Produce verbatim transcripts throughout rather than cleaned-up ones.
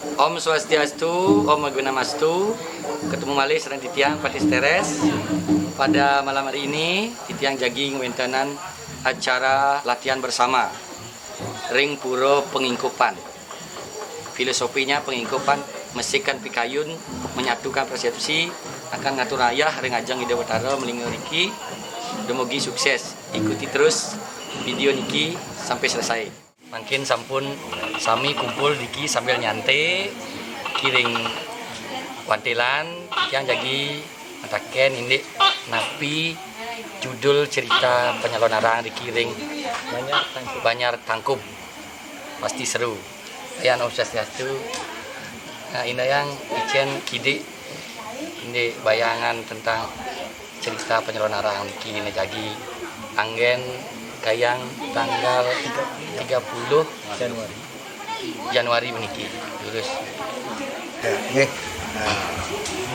Om Swastiastu, Om Awighnamastu. Ketemu malih sareng titiang Patih Steres. Pada malam hari ini, titiang jagi ngwéntenan acara latihan bersama ring Pura Pengingkupan. Filosofinya pengingkupan, mesikan pikayun, menyatukan persepsi, akan ngatur ayah ring ajeng Ida Betara malingga riki. Dumugi sukses. Ikuti terus video niki sampai selesai. Mangkin sampun sami kumpul niki sambil nyantai, niki ring wantilan, titiang jagi mataken indik napi judul cerita penyalonarang niki ring Banjar Tangkub. Pasti seru. Yan Om Swastiastu. Nah, indayang icén kidik, indik bayangan tentang cerita penyalonarang niki né jagi anggén kayang tanggal tiga puluh Januari. Januari puniki. Lurus. Ya, nggih. Nah,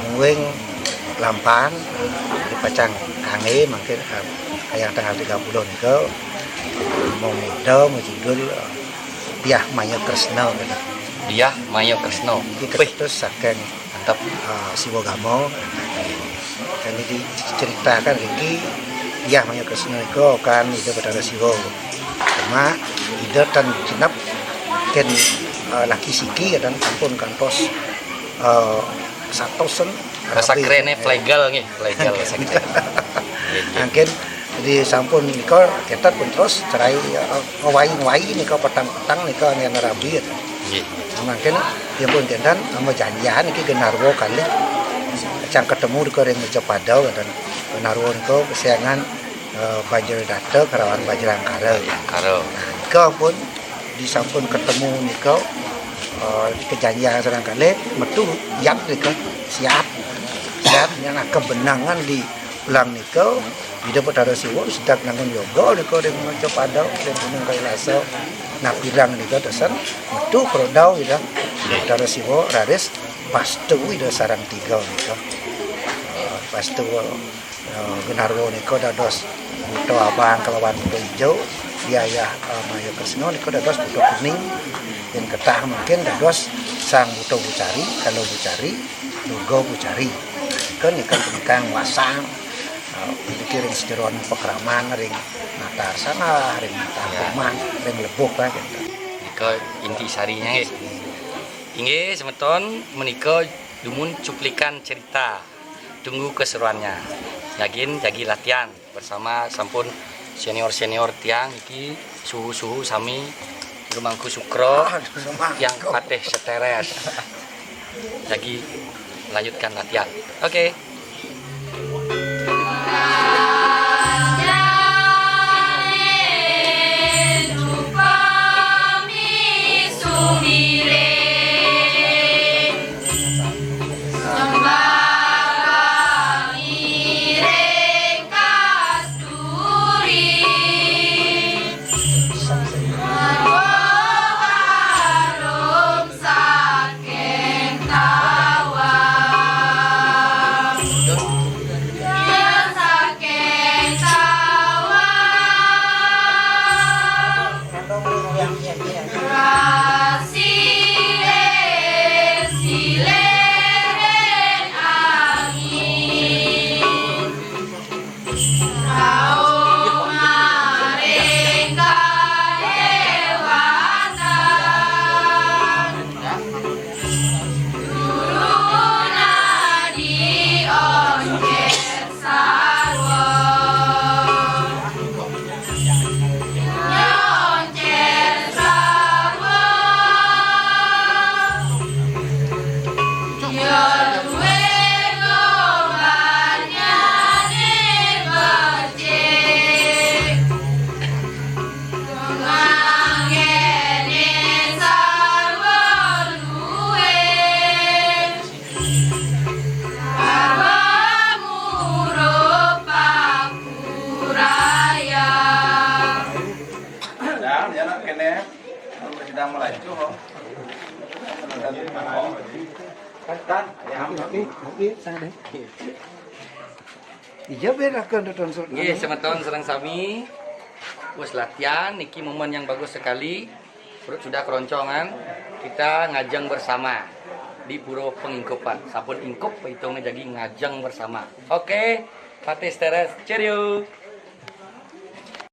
mungguing lampan, eh, dipacang kanggé mangkin, eh, kayang tanggal tiga puluh nika, mung Ida majudul, eh, Diah Maya Kresna, gitu. Diah Maya Kresna. Niki kacetus saking, mantap, eh, Siwa Gama. Jadi diceritakan riki, Diah Maya Kresna nika kan Ida Betara Siwa. Cuma Ida tan genep kén, eh, laki siki, kadén ampun kantos, eh, satusan. Rasa lebih. Keréné flegal nggih, flegal rasa kerén. Nggih, nggih. Mangkin disampun nika kénten pun terus cerai, eh, ngwai-ngwai nika petang-petang nika nggih rabi. Nggih. Mangkin ya pun kénten sama janjian niki Genarwa kalih cang ketemu nika ring Mejapada, kénten Genarwa nika kesiangan, eh, banjur data kerawan Bajrangkara. Bajrangkara. Nah, nika pun disampun ketemu nika, eh, kejanjian sareng kalih metu yat nika siap. Siap yang akan benangan di ulang nika Ida Betara Siwa sedek nangun yoga nika ring Mejapada ring Gunung Kailasa. Nah, pirang nika tesen metu krodau Ida Betara Siwa raris pastu Ida sareng tiga nika. Eh, pastu, eh, Genarwa nika dados buta abang kalawan buta ijo, Diah, eh, Maya Kresna nika dados buta kuning, yén ketah mangkin dados Sang Buta Bucari, Kala Bucari, Durga Bucari. Nika nika punika wasang, eh, puniki ring sajeroning pakraman, ring natar sangah, ring natar rumah, ring lebuh, kan, gitu. Nika inti sarinya nggih. Inggih, semeton, menika dumun cuplikan cerita. Tunggu keseruannya. Jagin, jagi latihan bersama sampun senior-senior tiang iki, suhu-suhu sami, Guru Mangku Sukro, Aduh, Guru Mangku. Tiang Patih Steres. Jagi lanjutkan latihan. Oke. Sedang, ya, nak, kene. Sedang melaju, oh. Kan, kan, ya, oke, oke, sana deh. Iya, biar aku nonton. Nggih, semeton sareng sami. Wis latihan, niki momen yang bagus sekali. Perut sudah keroncongan, kita ngajeng bersama di Puro Pengingkupan. Sampun ingkup, hitungnya jadi ngajeng bersama. Oke, Patis Teres, cheerio.